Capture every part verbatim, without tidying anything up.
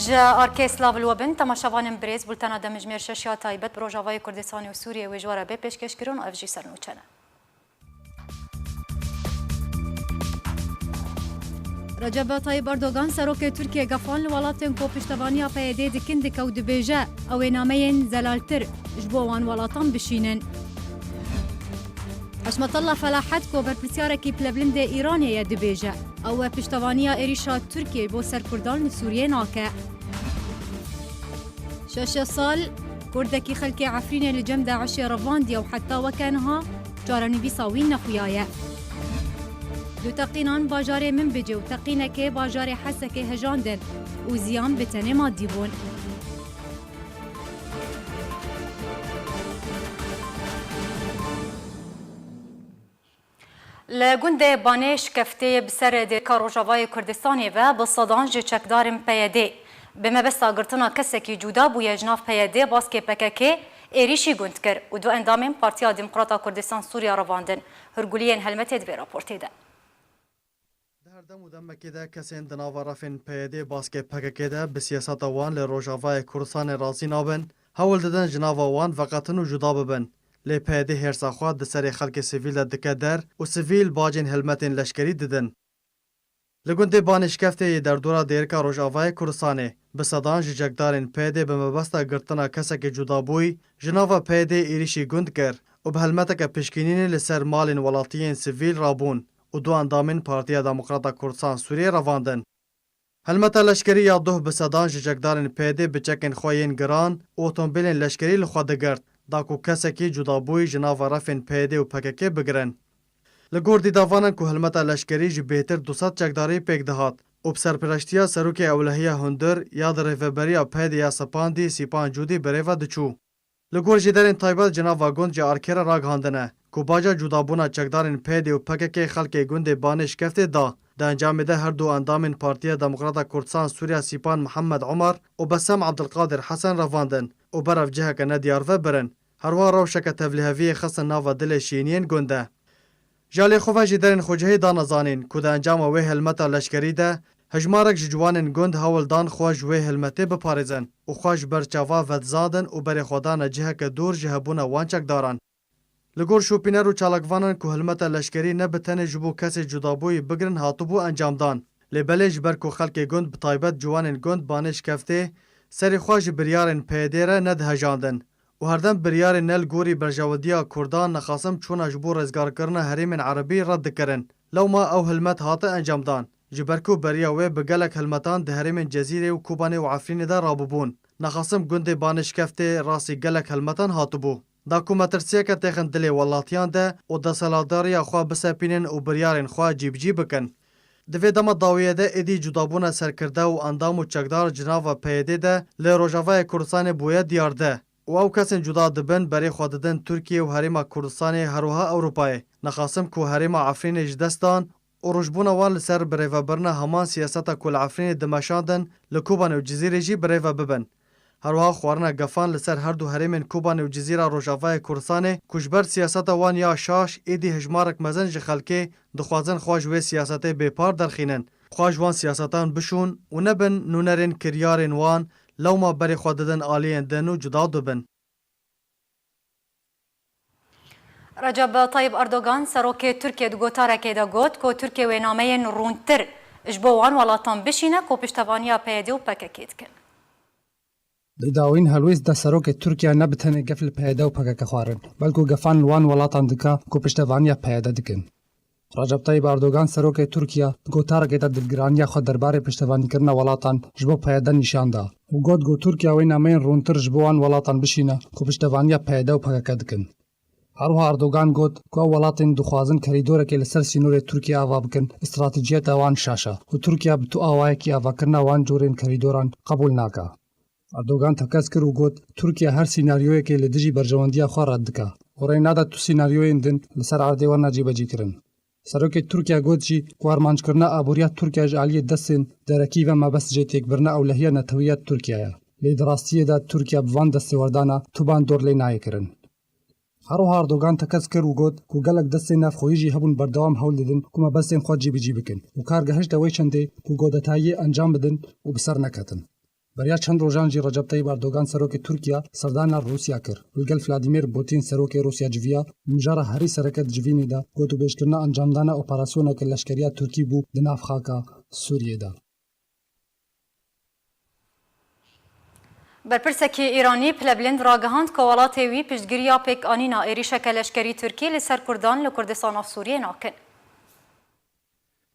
Ji arkê silav li we bin, temaşevanên birêz, bultena demjimêr şeş ya taybet bi Rojavayê Kurdistanê û Sûriyê wê ji we re bê pêşkêşkirin û ev jî sernûçe ne. Recep Tayyip Erdogan, serokê Tirkiyê, gefan li welatên ku piştevaniya P Y D dikin dike û dibêje, ew ê nameyên zelaltir ji bo wan welatan bişînin. Hişmetullah Felahet, ku berpirsyarekî pilevlindê Îranê ye, dibêje, ew e piştevaniya êrîşa Tirkiyê bo ser Kurdan li Sûriyê nake. Şeş sal Kurdekî xelkê Efrînê li cem DAIŞê revandiye û heta weke niha çarenivîsa wî nexuyaye. Du teqînan bajarê Minbicê û teqînekê bajarê Hesekê hejandin û ziyan bi tenê madî bûn. Li gundê Banê Şikeftê bi ser dêrika Rojavayê Kurdistanê ve bi sedan ji çekdarên P Y D bi mebesta girtina kesekî cuda bûye ji nav P Y D baskê P K K êrîşî gund kir û du endamên Partiya Demokrata Kurdistan Sûriya revandin. Hûrguliyên Helmetê di vê raportê de. Di her dem û demekê de kesên di nava refên P Y D baskê P K K de bi siyaseta wan li Rojavayê Kurdistanê razî nabin, hewl didin ji nava wan veqetin û cuda bibin. Lê P Y D hêrsa xwe di serê xelkê sivîl de dike der û sivîl bacên helmetên leşkerî didin. Li gundê Banê Şikeftê yê derdora dêrika Rojavayê Kurdistanê, bi sedan ji çekdarên P Y D bi mebesta girtina kesekî cudabûyî ji nava P Y D êrîşî gund kir û bi helmeteke pişkînînê li ser malên welatiyên sivîl rabûn û du endamên Partiya Demokrata Kurdistan Sûriyê revandin. Helmeta leşkerî ya duh bi sedan ji çekdarên P Y D bi çekên xwe yên giran û otomobîlên leşkerî li xwe digirt, da ku kesekî cudabûyî ji nava refên P Y D û P K K bigirin. Li gor dîdavanan ku helmeta leşkerî ji bêhtir du sed çekdarî pêk dihat û bi serpereştiya serokê ewlehiya hundir ya di rêveberiya P Y D ya sepandî Sîpan Cûdî bi rê ve diçû. Li gor jêderên taybet ji nava gund ji arkê re ragihandine ku baca cudabûna çekdarên P Y D û P K K xelkê gundê Banê Şikeftê da. Di encamê de her du endamên Partiya Demokrata Kurdistan Sûriya Sîpan Mihemed Omer û Besem Ebdilqadir Hesen revandin û berev ciheke nediyar ve birin. Herwiha rewşeke tevliheviyê xistin nava dilê şîniyên gund de. Ji alî xwe ve jêderên xwecihî dane zanîn ku di encama wê helmeta leşkerî de hejmarek ji ciwanên gund hewl dan xwe ji wê helmetê biparêzin û xwe ji ber çava vedizandin û berê xwe dane ciheke dûr ji hebûna wan çekdaran. Li gor şopîner û çalakvanan ku helmeta leşkerî ne bi tenê ji bo kesê cudabûyî bigirin hatibû encamdan. Lê belê ji ber ku xelkê gund bi taybet ciwanên gund Banê Şikeftê serê xwe ji biryarên P Y D re nedihejandin, û herdem biryarên ne li gorî berjewendiya Kurdan nexasim çûna ji bo rizgarkirina herêmên Erebî red dikirin. Lewma ew hilmet hate encamdan, ji ber ku beriya wê bi gelek hilmetan di herêmên Cezîrê û Kobanê û Efrînê de rabûbûn. Nexasim gundê Banê Şikeftê rastî gelek hilmetan hatibû. Da ku metirsiyeke têxin dilê welatiyan de û desthilatdariya xwe bisepînin û biryarên xwe cîbicî bikin. Di vê dema dawiyê de êdî cudabûna serkirde û endam û çekdar ji nava P Y D de li Rojavayê Kurdistanê bûye diyar de û ew kesên cuda dibin berê xwe didin Tirkiye û Herêma Kurdistanê her wiha Ewropayê. Nexasim ku Herêma Efrînê ji dest dan û rojbûna wan li ser birêvebirina heman siyaseta ku li Efrînê dimeşandin li Kobanê û Cizîrê jî birêve bibin. Her wiha xwarina gefan li ser her du herêmên Kobanê û Cizîra Rojavayê Kurdistanê ku ji ber siyaseta wan ya şaş êdî hejmarek mezin ji xelkê dixwazin xwe ji wê siyasetê bêpar derxînin, xwe ji wan siyasetan bişûn û nebin nûnerên kiryarên wan, lewma berê xwe didin aliyên din û cuda dibin. Recep Tayyip Erdogan, serokê Tirkiyê, di gotarekê de got ku Tirkiye wê nameyên rûntir ji bo wan welatan bişîne ku piştevaniya P Y D û P K K dikin. Di dawîn helwêst de serokê Tirkiye ne bi tenê gef li P Y D û P K K xwarin, belku gefan li wan welatan dike ku piştevaniya P Y D dikin. Recep Tayyip Erdogan, serokê Tirkiye, di gotarekê de dilgiraniya xwe derbarê piştevanîkirina welatan ji bo P Y D nîşan da û got ku Tirkiye wê nameyên rûntir ji bo wan welatan bişîne ku piştevaniya P Y D û P K K dikin. Her wiha Erdogan got ku ew welatên dixwazin kerîdorekê li ser sînorê Tirkiye ava bikin, stratejiyeta wan şaş e û Tirkiye bi tu awayekî avakirina wan cûrên kerîdoran qebûl nake. Erdogan tekez kir û got, Tirkiye her sînaryoyekê li dijî berjewendiya xwe red dike û rê nade tu sînaryoyên din li ser erdê werine cîbecîkirin. Serokê Tirkiye got jî ku armanckirina aboriya Tirkiye ji aliyê destên derekî ve mebest jê têkbirina ewlehiya netewî ya Tirkiye ye. Lê di rastiyê de Tirkiye bi van destêwerdana tu bandor lê nayê kirin. Her wiha Erdogan tekez kir û got ku gelek destên navxweyî jî hebûn berdewam hewl didin ku mebestên xwe cîbicî bikin û kar gehişte wê çendê ku godetayiyê encam bidin û bi ser neketin. Beriya çend rojan jî Recep Tayyip Erdogan, serokê Tirkiye, serdana Rûsya kir. Li gel Vladimir Putin, serokê Rûsya civiya, mijara herî sereke di civînê de gotûbêjkirina encamdana operasyoneke leşkeriya Tirkî bû di nav xaka Sûriyê de. Berpirsekî Îranî pilebilind ragihand ku welatê wî piştgiriya pêkanîna êrîşeke leşkerî Tirkî li ser Kurdan li Kurdistana Sûriyê nakin.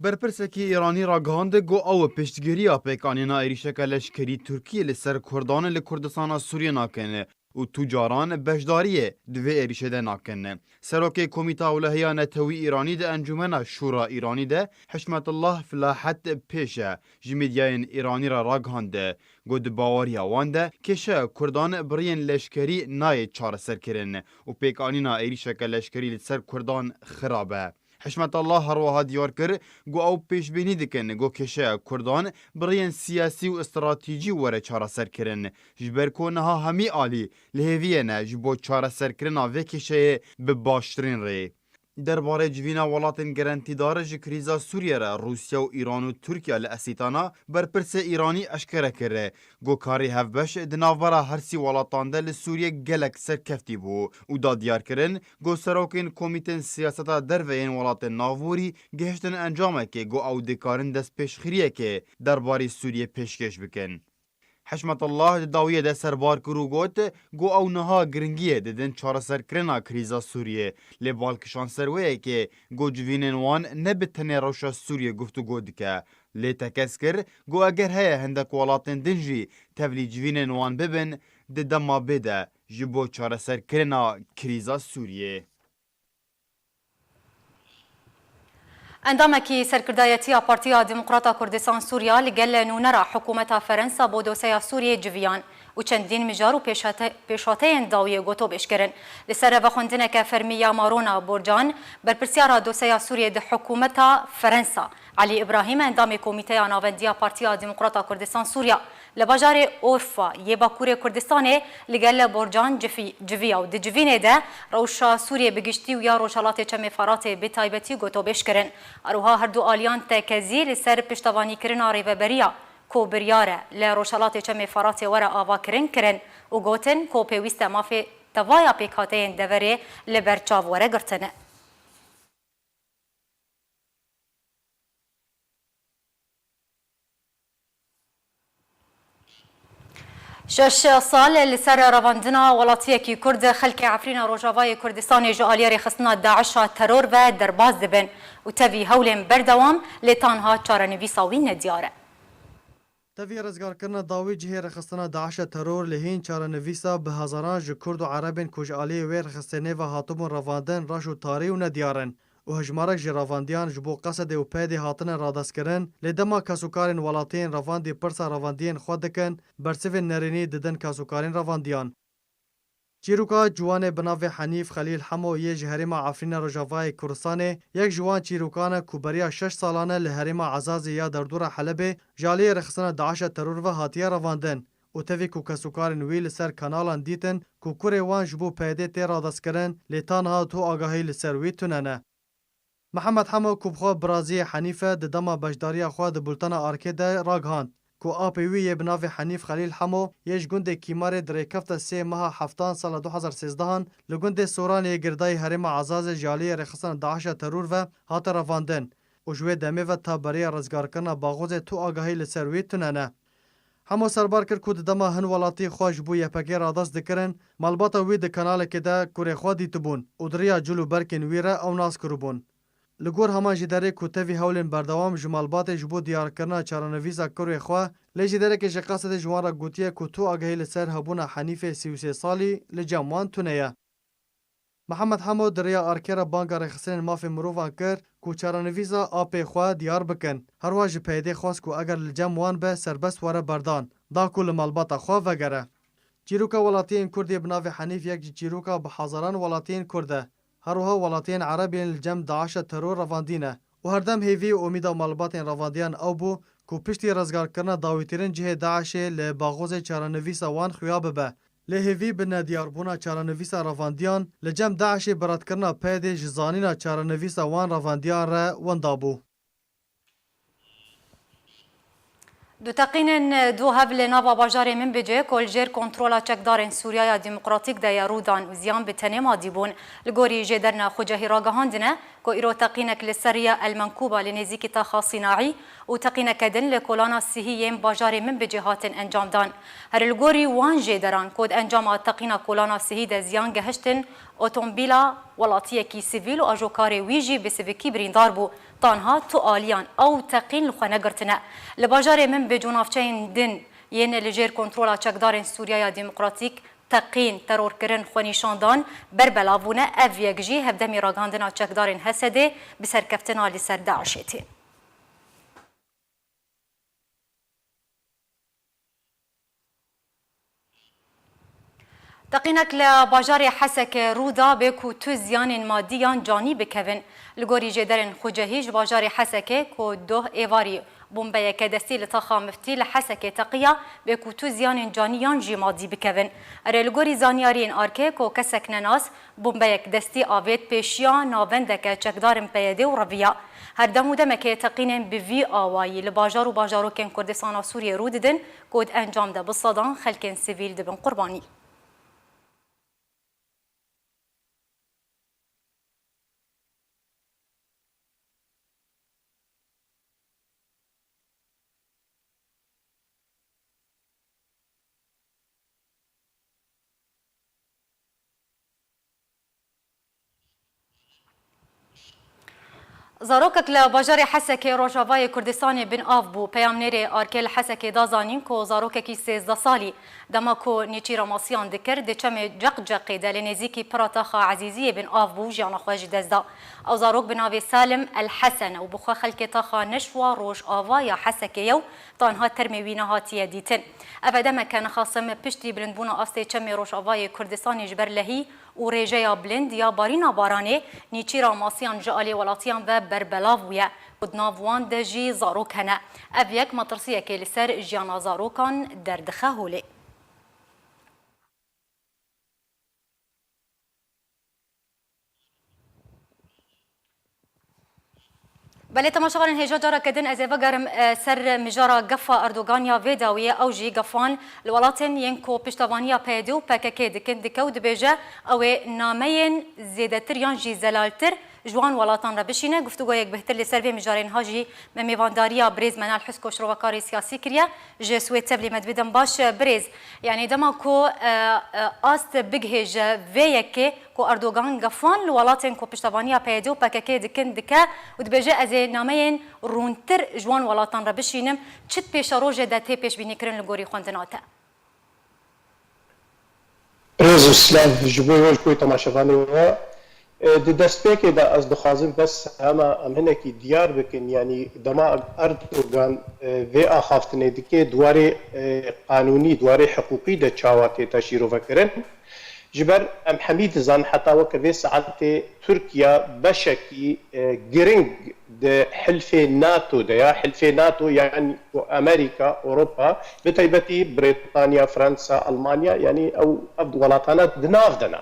Berpirsekî Îranî ragihand ku ew piştgiriya pêkanîna êrîşeke leşkerî Tirkiyê li ser Kurdan li Kurdistana Sûriyê nakin û tu caran beşdariyê di vê êrîşê de nakin. Serokê Komîta Ewlehiya Netewî Îranî di Encûmena Şûra Îranî de Hişmetullah Filahet Pêşe ji medyayên Îranî re ragihand ku di baweriya wan de kêşeya Kurdan bi riyên leşkerî nayê çareserkirin û pêkanîna êrîşeke leşkerî li ser Kurdan xirab e. Hişmetullah her wiha diyar kir ku ew pêşbînî dikin ku kêşeya Kurdan bi riyên siyasî û stratejî were çareserkirin, ji ber ku niha hemî alî li hêviyê ne ji bo çareserkirina vê kêşeyê bi baştirîn rê. Derbarê civîna welatên gerentîdar ji krîza Sûriyê re Rûsya û Îran û Tirkiye li Esîtana, berpirsê Îranî eşkere kir ku karî hevbeş di navbera her sî welatan de li Sûriyê gelek serkeftî bû û da diyarkirin ku serokên komîtên siyaseta derve yên welatên navborî gihiştin encamekê ku ew dikarin destpêşxiriyekê derbarî Sûriyê pêşkêş bikin. Hişmetullah di dawiyê de serbar kir û got ku ew niha giringiyê didin çareserkirina krîza Sûriyê, lê bal kişand ser wê yekê ku civînên wan ne bi tenê rewşa Sûriyê guftûgo dike, lê tekez kir ku eger heye hindek welatên din jî tevlî civînên wan bibin, di dema bê de ji bo çareserkirina krîza Sûriyê. Endamekî serkirdayetiya Partiya Demokrata Kurdistan Sûriya li gel nûnera hikûmeta Ferensa bo doseya Sûriyê civiyan û çendîn mijar û pêşhate-, pêşhateyên dawiyê gotobêj kirin. Li ser revexwendineke fermî ya Marona Borcan, berpirsyara doseya Sûriyê di hikûmeta Ferensa, Elî Îbrahîm, endamê Komîteya Navendiya Partiya Demokrata Kurdistan Sûriya li bajarê Orfa yê Bakurê Kurdistanê li gel Borcan cifî-, civiya û di civînê de rewşa Sûriyê bi giştî û ya Rojhelatê Çemê Feratê bi taybetî gotobêj kirin. Her wiha her du aliyan tekezî li ser piştevanîkirina rêveberiya ku biryar e li Rojhelatê Çemê Feratê were avakirin kirin û gotin ku pêwîst e mafê tevaya pêkhateyên deverê li ber çav were girtin. Şeş sal li ser revandina welatiyekî Kurd, xelkê Efrîna Rojavayê Kurdistanê ji aliyê rêxistina DAIŞa teror ve derbas dibin û tevî hewlên berdewam lê tanha çarenivîsa wî nediyar e. Tevî rizgarkirina dawî cihê rêxistina DAIŞa teror li hîn çarenivîsa bi hezaran ji Kurd û Erebên ku ji aliyê wê rêxistinê ve hatibûn revandin reş û tarî û nediyar in û hejmarek ji revandiyan ji bo Qesedê û PYDê hatine radestkirin, lê dema kesûkarên welatiyên revandî pirsa revandiyên xwe dikin, bersivên nerênî didin kesûkarên revandiyan. Çîroka ciwanê bi navê Henîf Xelîl Hemo yê ji herêma Efrîna Rojavayê Kurdistanê yek ji wan çîrokan e ku beriya şeş salan e li herêma Ezazê ya derdora Helebê ji aliyê rêxistina DAIŞa teror ve hatiye revandin û tevî ku kesûkarên wî li ser kanalan dîtin ku kurê wan ji bo PYDê tê radestkirin, lê ta niha tu agahî li ser wî tune ne. Mihemed Hemo ku bi xwe biraziyê Henîf e, di dema beşdariya xwe di bultena Arkê de ragihand ku apê wî yê bi navê Henîf Xelîl Hemo yê ji gundê Kîmarê di rêkefta sê meha heftan sala du hezar sêzdehan li gundê Soranê yê girdayî herêma Ezazê ji aliyê rêxistina DAIŞa teror ve hate revandin û ji wê demê ve ta beriya rizgarkirina Baxozê tu agahî li ser wî tune ne. Hemo serbar kir ku di dema hin welatî xwe ji bo YPGê radest dikirin, malbata wî di kanalekê de kurê xwe dîtibûn û di riya cil û berkên wî re ew nas kiribûn. Li gor heman jêderê ku tevî hewlên berdewam ji malbatê ji bo diyarkirina çarenivîsa kurê xwe, lê jêderekê ji Qesedê ji wan re gotiye ku tu agahî li ser hebûna Henîfê sî û sê salî li cem wan tune ye. Mihemed Hemo di riya Arkê re banga rêxistinên mafê mirovan kir ku çarenivîsa apê xwe diyar bikin. Herwiha ji PYDê xwest ku eger li cem wan be serbest were berdan, da ku li malbata xwe vegere. Çîroka welatiyên Kurd yê bi navê Henîf yek ji çîroka bi hezaran welatiyên Kurd e. Herwiha welatiyên Ereb yên li cem DAIŞa teror revandî ne û herdem hêvî û umîda malbatên revandiyan ew bû ku piştî rizgarkirina dawîtirîn cihê DAIŞê li Baxozê çarenivîsa wan xuya bibe. Lê hêvî bi nediyarbûna çarenivîsa revandiyan li cem DAIŞê bi redkirina PYDê ji zanîna çarenivîsa wan revandiyan re winda bû. Du teqînên du hev li nava bajarê Minbicê ku li jêr kontrola çekdarên Sûriya ya Demokratîk de ye rû dan û ziyan bi tenê madî bûn. Li gorî jêderina xucehî ragihandine ku îro teqînek li ser riya El Menkûba li nêzîkî taxa Sînaî û teqîneke din li kolana sihî yên bajarê Minbicê hatin encamdan. Her li gorî wan jêderan ku di encama teqîna kolana sihî de ziyan gehiştin, otomobîla welatiyekî sivîl û ajokarê wî jî bi sivikî birîndar bû. Tanha tu aliyan ew teqîn li xwe negirtine. Li bajarê Minbic û navçeyên din yên li jêr kontrola çekdarên Sûriya ya Demokratîk teqîn, terorkirin, xwenîşandan berbelav bûne. Ev yek jî hevdemî ragihandina çekdarên Hesedê bi serkeftina li ser DAIŞê tê. Teqînek li bajarê Hesekê rû da bê ku tu ziyanên madî yan canî bikevin. Li gorî jêderên xucehî ji bajarê Hesekê ku doh êvarî bombeyeke destî li taxa Miftî li Hesekê teqiya bê ku tu ziyanên canî yan jî madî bikevin. Erê, li gorî zanyariyên arkê ku kesek nenas bombeyek destî avêt pêşiya navendeke çekdarên P Y D û reviya. Her dem û demekê teqînên bi vî awayî li bajar û bajarokên Kurdistana Sûriyê rû didin ku di encam de bi sedan xelkên sivîl dibin qurbanî. Zarokek li bajarê Hesekê Rojavayê Kurdistanê bin av bû. Peyamnêrê arkê li Hesekê da zanîn ku zarokekî sêzdeh salî dema ku nêçîra masiyan dikir, di çemê Ceqceqê de li nêzîkî pira taxa Ezîziyê bin av bû û jiyana xwe ji dest da. Ew zarok bi navê Salim El Hesen e û bi xwe xelkê taxa Neşwa Rojava ya Hesekê ye û tanha termê wî nehatiye dîtin. Ev e demeke nixasim piştî bilindbûna astê çemê Rojavayê Kurdistanê ji ber lehî û rêjeya bilind ya barîna baranê, nêçîra masiyan ji alî welatiyan ve berbelav bûye û di nav wan de jî zarok hene. Ev yek metirsiyekê li ser jiyana zarokan derdixe holê. Belê temaşevanên hêja, careke din ez ê vegerim, e, ser mijara gefa Erdogan ya vê dawiyê. Ew jî gefan li welatên yên ku piştevaniya P Y D û P K K dikin dike û dibêje, ew ê nameyên zêdetir yan jî zelaltir ji wan welatan re bişîne. Guftûgoyek bêhtir li ser vê mijarê niha jî me mêvandariya birêz Menal Husko, şirovekarê siyasî kiriye. Ji Swêd tevlî me dibidim. Baş, birêz, yanî dema ku, e, e, ast bigihêje vê yekê ku Erdogan gefan li welatên ku piştevaniya P Y D û P K K dikin dike û dibêje, ez ê nameyên rûntir ji wan welatan re bişînim, çi pêşerojê de tê pêşbînîkirin li gorî xwendina te? Rêz û silav ji bo we, ji bo temaşevanê we. E, di destpêkê de ez dixwazim bes hema em hinekî diyar bikin, yanî dema Erdogan, e, vê axaftinê dike, di warê, e, qanûnî, di warê hiqûqî de çawa tête şîrovekirin. Ji ber em hemî dizan heta weke vê saetê Tirkiye beşekî, e, giring di hilfê NATO de ya. Hilfê NATO, yanî ku Amerîka, Ewropa, bi taybetî Brîtanya, Fransa, Almanya, yanî ew, ev welatana di nav de ne.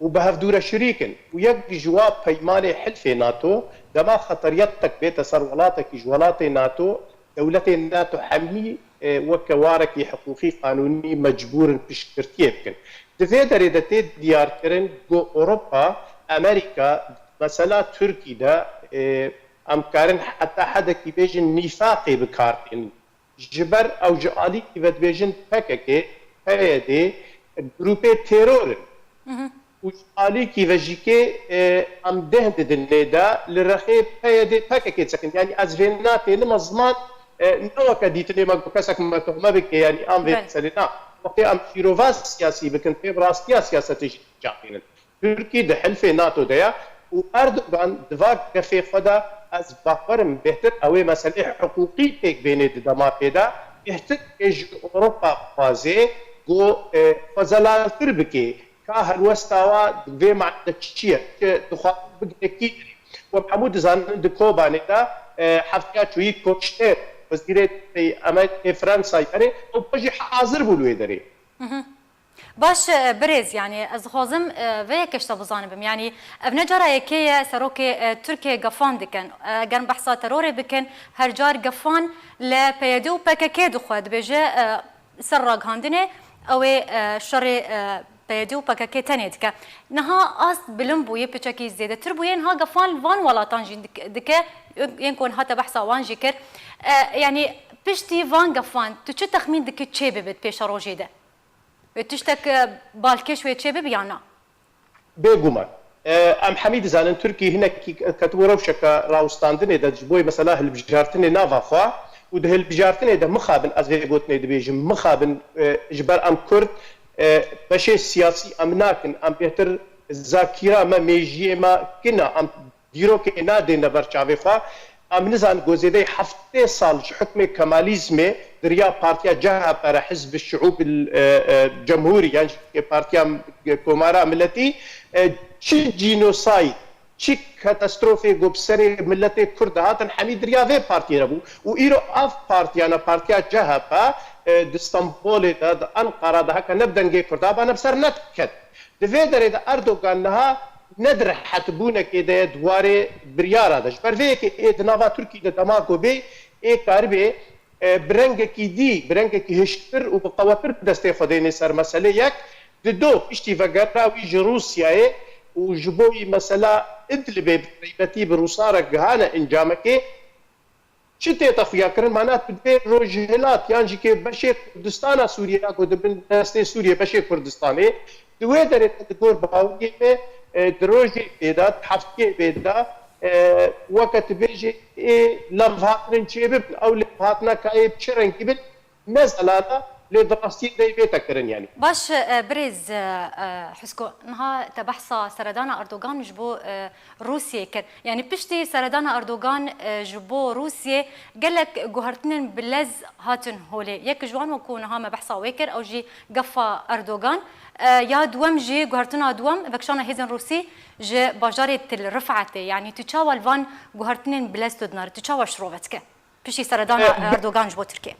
Û bi hev dû re şirîk in. Û yek ji wa peymanê hilfê NATO, dema xeteriyetek bête ser welatekî ji welatê NATO, dewletên NATO hemî, e, weke warekî hiqûqî qanûnî mecbûr in piştgirtiyê bikin. Di vê derê de tê diyarkirin ku Ewropa, Amerîka, mesela Tirkî de, e, em karin heta hedekî bêjin nîfaqê bi kar tînin. Ji ber ew ji alîkî ve dibêjin P K K, P Y D, grûpê teror in. Û ji alîkî ve jî kê, e, em deh didin lê de, li rexê P Y D P K K disekin. Yanî ez vê natênim, ez ziman, e, ne weke dîtinê me ku kesek me tuhme bike, yanî em vê Belê. meselê na. Wextê em şîrova siyasî bikin, pê bi rastiya siyasetê jî çaxînin. Tirkî di hilfê NATO de ye û Erdogan di va gefê xwe de, ez bawerim bêhtir ew ê meselê hiqûqî pêk bênê di dema pê de, bêhtir ê ji Ewropa bixwazê ku, e, xwe zelaltir bike. Ka helwesta wa di vê mane de çi ye? Çi dixwazin bigire kî? Ku em hemû dizanin di Kobanê de, e, hefteya çûyî Koçner, wezîrê Amerîkê, Fransayê berê, ew jî hazir bû li wê derê. Mhm. Baş, e, birêz, yanî ez dixwazim, e, vê yekê ji te bizanibim. Yanî ev ne cara yekê ye serokê, e, Tirkiyê gefan dikin. E, eger em behsa terorê bikin, her car gefan li P Y D û P K K dixwe, dibêje, e, ser ragihandinê ew ê, e, şerê, e, P Y D û P K K tenê dike. Niha ast bilind bûye, piçekî zêdetir bûye, niha gefan li van welatan jî dik-, dike, yên ku niha te behsa wan jî kir. E, yanî piştî van gefan tu çi texmîn dikî çê bibit pêşerojê de? Wê tiştek, e, balkêş wê çê bibe ya na? Bêguman. E, em hemî dizanin Tirkî hinekî ketibû rewşeke rawistandinê de ji bo mesela hilbijartinê nava xwe û di hilbijartinê de mixabin, ez vê gotinê dibêjim, mixabin, e, ji ber em Kurd, e, beşê siyasî em nakin, em bêhtir zakîra me, mêjiyê me kina, em dîrokê nadêne ber çavê xwe. Em nizanin ku zêdeyî heftê sal ji hukmê Kemalîzmê di riya partiya C H P re, Hizb Şiûb, e, e, Cemhûrî, yan jî Partiya Komara Miletî, e, çi cînosayd, çi katastropê ku bi serê miletê Kurd dihatin, hemî di riya vê partiyê re bû. Û îro ev partiyana, Partiya C H P, e, di Stenbolê de, di Enqara de, heke ne bi dengê Kurda ba, ne bi ser nediket. Di vê derê de Erdogan niha ne di rehetbûnekê de ye di warê biryara de. Ji ber vê yekê ê di nava Tirkî de dema ku bê, ê karibê, e, bi rengekî dî, bi rengekî hişktir û bi qewettir destê xwe dênê ser meselê yek. Di do, piştî vegera wî ji Rûsyayê û ji bo wî mesela Idlibê bi taybetî bi Rûsa re gihane encamekê, çi tête xuyakirin? Mana tu dibê Rojhilat yan jî kê beşê Kurdistana Sûriyê ya ku di bin destê Sûriyê beşê Kurdistanê, di wê derê de di gor baweriyê me, e, di rojê bê de, di heftiyê bê de, e, weke tu bêjê ê levhatinên çê bibin, ew levhatina ka ê bi çi rengî bin, ne zelal e, lê di rastiyê de yê bête kirin, yanî. Baş, e, birêz, e, e, Husko, niha te behsa seredana Erdogan ji bo, e, Rûsiyê kir. Yanî piştî seredana Erdogan, e, ji bo Rûsiyê gelek guhertinên bilez hatin holê. Yek ji wan, wekû niha me behsa wê kir, ew jî gefa Erdogan. E, ya duwem jî, guhertina duwem, vekişana hêzên Rûsî ji bajarê Til Rifetê. Yanî tu çawa li van guhertinên bilez tu dinare, tu çawa şirove dike? Piştî seredana E, bi- Erdogan ji bo Tirkiyê.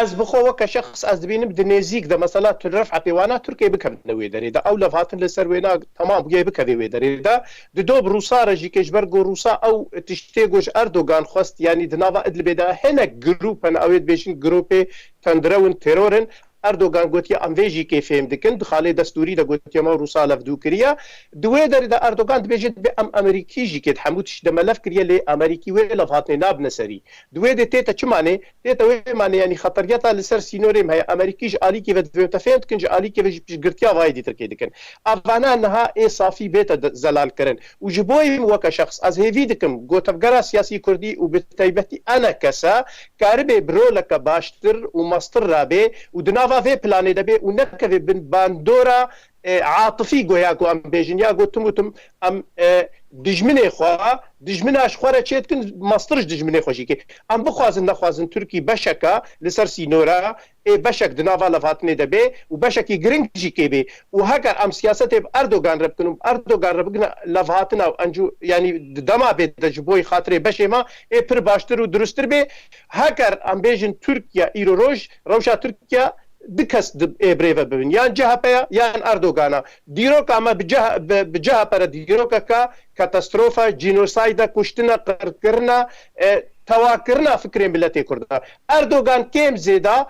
Ez bi xwe weke şexs ez dibînim di nêzîk de mesela Til Rifetê wana Tirkiyê bikevine wê derê de. Ew levhatin li ser wêna temam bûye bikevê wê derê de. Di do bi Rûsa re jî kê ji ber ku Rûsa ew tiştê ku ji Erdogan xwest, yanî di nava Idlibê de hinek grûp hene, ew ê dibêjin grûpê tundrew in, teror in. Erdogan gotiye em vê jî kê fêm dikin. Di xalê destûrî de gotiye me Rûsa levdû kiriye. Di wê derê de Erdogan dibêje dibê em Amerîkî jî kê di hemû tişt de me lev kiriye, lê Amerîkî wê levhatinê nabine serî. Di wê de tête çi manê? Tête wê manê, yanî xeteriyeta li ser sînorê me heye. Amerîkî ji alîkî ve divê te fêm dikin, ji alîkî ve jî piştgirtiya vayê dîtirkê dikin. Evana niha ê safî bête de-, zelal kirin. Û ji bo wê min weke şexs ez hêvî dikim, ku tevgera siyasî kurdî û bi taybetî enekese karibê bi roleke baştir û mestir rabe û di nava vê planê de be û nekeve bin bandora, e, atifî, goya ku em bêjin, ya ku tim û tim em, e, dijminê xwe, dijmina ji xwe re çê dikin, mestir ji dijminê xwe jî ke. Em bixwazin nexwazin Tirkî beşeke li ser sînora, ê beşek di nava levhatinê de bê û beşekî giring jî kê bê. Û heger em siyasetê bi Erdogan re bikin û bi Erdogan re bigine levhatina û encû, yanî di dema bê de ji bo xatirê beşê me ê pir baştir û dirustir bê. Heger em bêjin Tirkiye îro roj, rewşa Tirkiye du kes di, ê birêve bibin. Yan C H P ya, yan Erdogana. Dîroka me bi C H, bi, bi C H P re dîrokeke katastrophe, cînosayde, kuştine, qirkirine, e, tewakirina fikrê miletê Kurd e. Erdogan kêm zêda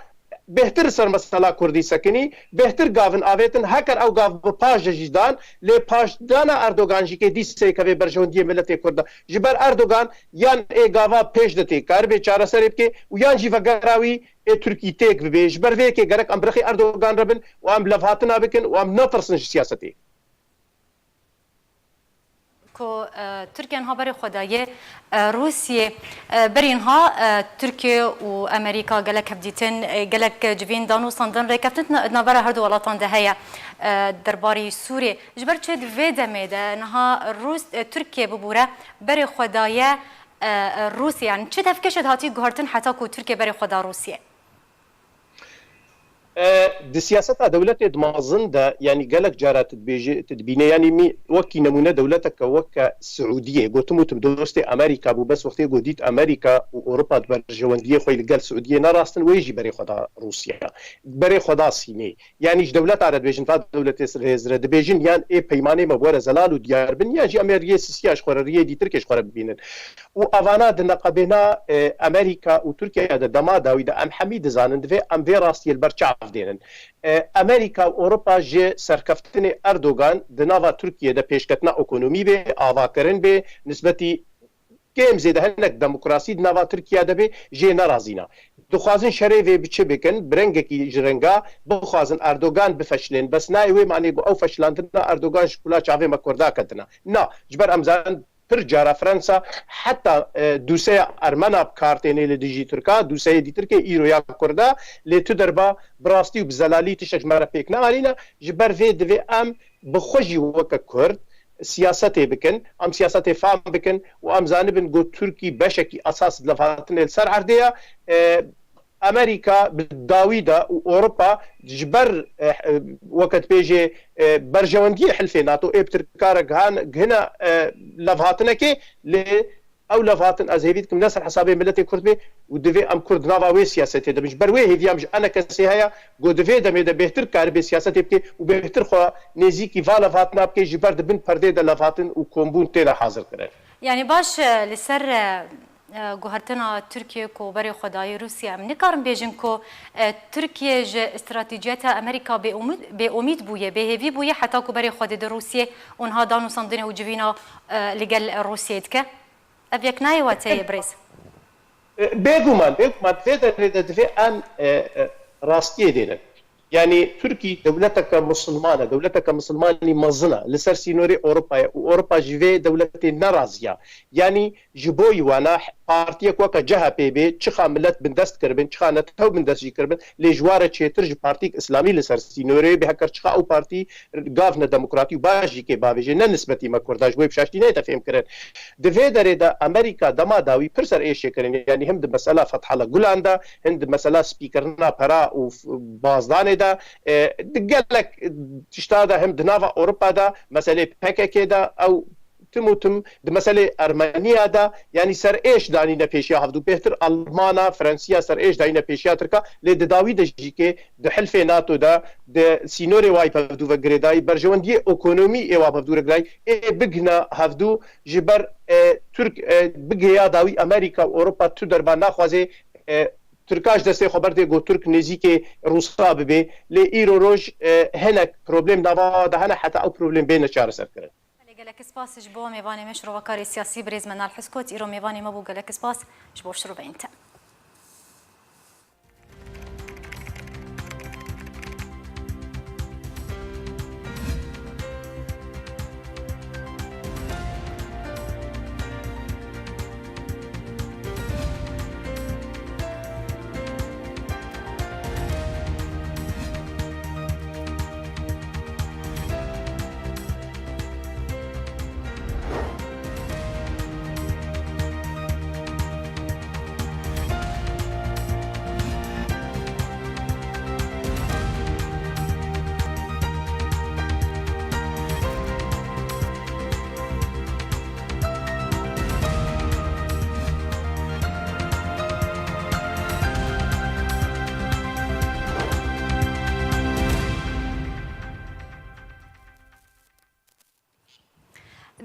bêhtir ser mesela Kurdî sekinî, bêhtir gavin avêtin, heker ew gav bi paş de jî dan, lê paşdana Erdogan jî kê dîseyke vê berjewendiyê miletê Kurd e. Ji ber Erdogan yan ê gava pêş de tê, karibê çareserê bike û yan jî vegera wî ê Tirkî têk bibê. Ji ber vê yekê gerek em bi rexê Erdogan re bin û em levhatina bikin û em netirsin ji siyasetê. Ku, e, Tirkiye niha berê xwe daye, e, Rûsiyê, e, berî niha, e, Tirkiye û Amerîka gelek hevdîtin, e, gelek civîn dan û sandin rêkeftin di navbera her du welatan de heye, e, derbarî Sûriyê. Ji ber çi di vê demê de niha Rûs-, e, Tirkiye bibûre berê xwe daye, e, e, Rûsiyê? Yanî çi tevkêşê dihatî guhertin heta ku Tirkiye berê xwe da Rûsiyê? E, di siyaseta dewletê di mezin de, yanî gelek cara tu dibêjî, tu dibîne, yanî mî-, wekî nemûne dewleteke weke Siûdiyê, gotim û tim dostê Amerîka bû, bes wextê ku dît Amerîka û Ewropa di berjewendiyê xwe li gel Siûdiyê nerastin, wê jî berê xwe da Rûsya, berê xwe da Sînê. Yanî ji dewleta re dibêjin, va dewletê hêz re dibêjin, yan ê peymanê me bi we re zelal û diyar bin, yan jî em ê riyê sisiya ji xwe re, riyê dîtirkê ji xwe re bibînin. Û evana di neqebêna, e, Amerîka û Tirkiye de dema dawî de em hemî dizanin, divê em vê rastiyê li ber çav dênin. E, Amerîka û Ewropa ji serkeftinê Erdogan di nava Tirkiye de pêşketina ekonomî bê, avakirin bê, nisbetî kêm zêde hinek demokrasî di nava Tirkiye de bê, jê nerazîna. Dixwazin şerê vê bi çi bikin, bi rengekî ji renga bixwazin Erdogan bifeşlên. Bes nayê wê manê ku ew feşlandina Erdogan ji kula çavê me Kurda ketine. Na, ji ber em zanin pir cara Fransa heta, e, dûseya Ermena bi kar tênê li dijî Tirka, dûseyê dîtirkê îro ya Kurda, lê tu derba bi rastî û bi zelalî tiştek ji me re pêk neanîne. Ji ber vê divê em bi xwe jî weke Kurd siyasetê bikin, em siyasetê fam bikin û em zanibin ku Tirkî beşekî esas di levhatinê li ser erdê ye. E, Amerîka bi dawî de û Ewropa ji ber, e, e, weke dibêjê, e, berjewendiyê hilfê nato ê bi Tirka re gihan-, gihine, e, levhatinekê, lê ew levhatin ez hêvî dikim ne ser hesabê miletê Kurd bê û divê em Kurd nava wê siyasetê de bin. Ji ber wê hêviya min ji enekesê heye ku di vê demê de bêhtir karibê siyasetê bike û bêhtir xwe nêzîkî va levhatina bike, ji ber di bin perdê de levhatin û kombûn têne hazirkirin. Yanî baş, e, li ser, e, e, guhertina Tirkiye ku berê xwe dayê Rûsya, em nikarin bêjin ku, e, Tirkiye ji stratejiyeta Amerîka bêumîd, bêumîd bûye, bêhêvî bûye, heta ku berê xwe dide Rûsiyê û niha danûsandinê û civîna, e, li gel Rûsiyê dike? Ev yek nayê wateyê, birêz? E, bêguman, bêguman, vê derê de divê em, e, e, rastiyê dênin. Yanî Tirkî dewleteke misilman e, dewleteke misilmanî mezin e, li ser sînorê Ewropayê û Ewropa ji vê dewletê neraziya. Yanî ji bo wana partiyek weke C H P bê, çiqa milet bindest kiribin, çiqa netew bindest jî kiribin, lê ji wa re çêtir ji partiyek îslamî li ser sînorê bê, heker çiqa ew partî gav ne demokratî û baş jî kê bavêje, ne nisbetî me Kurda, ji bo yê bi şaştî neyête fêhmkirin. Di vê derê de Amerîka dema dawî pir ser êşê kirin, yanî him di mesela Fethullah Gulen de, him di mesela spîkirina pera û f-, bazdanê de, e, di gelek tişta de, him di nava Ewropa de, meselê P K K de, ew tim û tim di meselê Ermeniya de, yanî ser êş danîne pêşiya hevdû. Bêhtir Almana, Fransiya ser êş dayîne pêşiya Tirka, lê di dawî de jî kê di hilfê nato de, di sînorê wa yî bi hevdû ve girêdayî, berjewendiyê ekonomî ê wa bi hevdû re girayî, ê bigihne hevdû, ji ber, e, Tirk, e, bigihêya dawî Amerîka û Ewropa tu derba naxwaze, e, Tirka ji destê xwe berdê, ku Tirk nêzîkê Rûsa bibe. Lê îro roj, e, hinek problem nava de hene, heta ew problem bêne çareserkirin. Belê, gelek spas ji bo mêvanê me, şirovakarê siyasî birêz Menal Heskot, îro mêvanê me bû. Gelek spas ji bo şiroveyên te.